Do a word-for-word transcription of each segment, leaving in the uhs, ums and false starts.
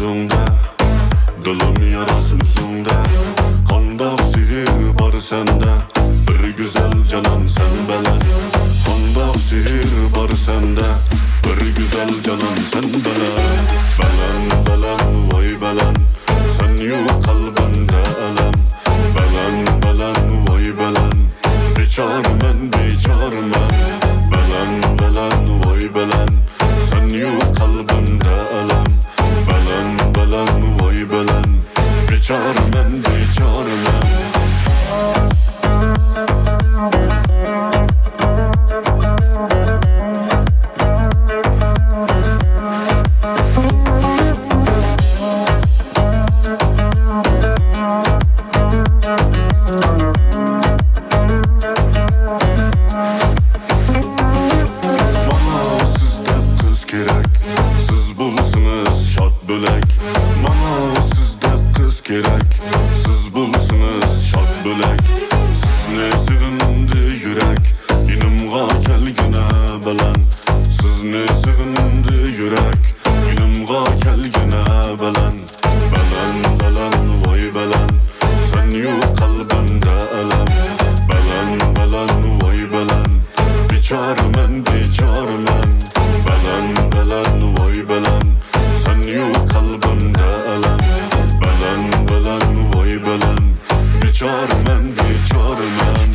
يۈزۈڭدە، دىلىم ياراسى ئۆزۈڭدە. قانداق سېھىر بار سەندە، بىر گۈزەل جانان سەن بىلەن. قانداق سېھىر بار سەندە، بىر گۈزەل جانان سەن بىلەن. بەلەن، بەلەن، ۋاي بەلەن، سەن يوق قەلبىمدە ئەلەم. بەلەن، بەلەن، ۋاي بەلەن، بىچارىمەن، بىچارىمەن. بەلەن، بەلەن، ۋاي بەلەن، سەن يوق قەلبىمدە ئەلەم. بەلەن، بەلەن، ۋاي بەلەن، بىچارىمەن، بىچارىمەن. ماڭا سىزدەك قىز كېرەك، سىز بولسىڭىز شاد بۆلەك. ماڭا سىزدەك قىز كېرەك، سىز بولسىڭىز شاد بۆلەك. سىزنى سېغىندى يۈرەك، يېنىمغا كەلگىنە بەلەن. سىزنى سېغىندى يۈرەك، يېنىمغا كەلگىنە بەلەن. بەلەن، بەلەن، ۋاي بەلەن، سەن يوق قەلبىمدە ئەلەم. بەلەن، بەلەن، ۋاي بەلەن، بىچارىمەن، بىچارىمەن. بەلەن، بەلەن، ۋاي بەلەن، سەن يوق قەلبىمدە ئەلەم. بەلەن، بەلەن، ۋاي بەلەن، بىچارىمەن، بىچارىمەن.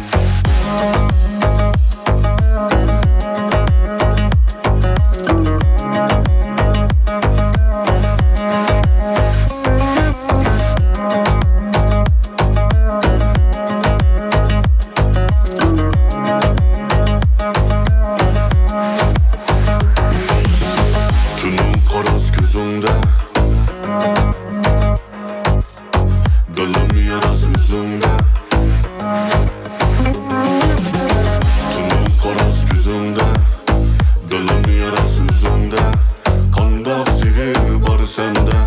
تۈنۈڭ قاراس كۆزۈڭدە، دىلىم ياراس ئۆزۈڭدە. تۈنۈڭ قاراس كۆزۈڭدە، دىلىم ياراس ئۆزۈڭدە. قانداق سېھىر بار سەندە،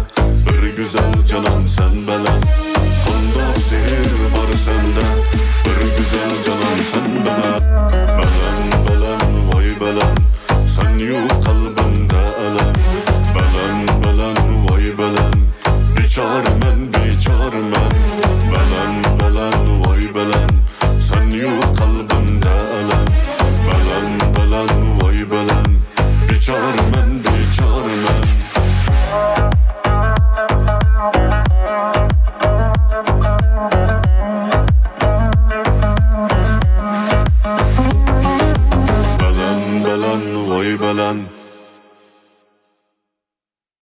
بىر گۈزەل جانان سەن بىلەن. قانداق سېھىر بار سەندە، بىر گۈزەل جانان سەن بىلەن. بەلەن، بەلەن، ۋاي بەلەن، سەن يوق قەلبىمدە ئەلەم. بەلەن، بەلەن، ۋاي بەلەن، بىچارىمەن، بىچارىمەن. بەلەن، بەلەن، ۋاي بەلەن، سەن يوق قەلبىمدە ئەلەم. بەلەن، بەلەن، ۋاي بەلەن، بىچارىمەن، بىچارىمەن. بەلەن، بەلەن، ۋاي بەلەن،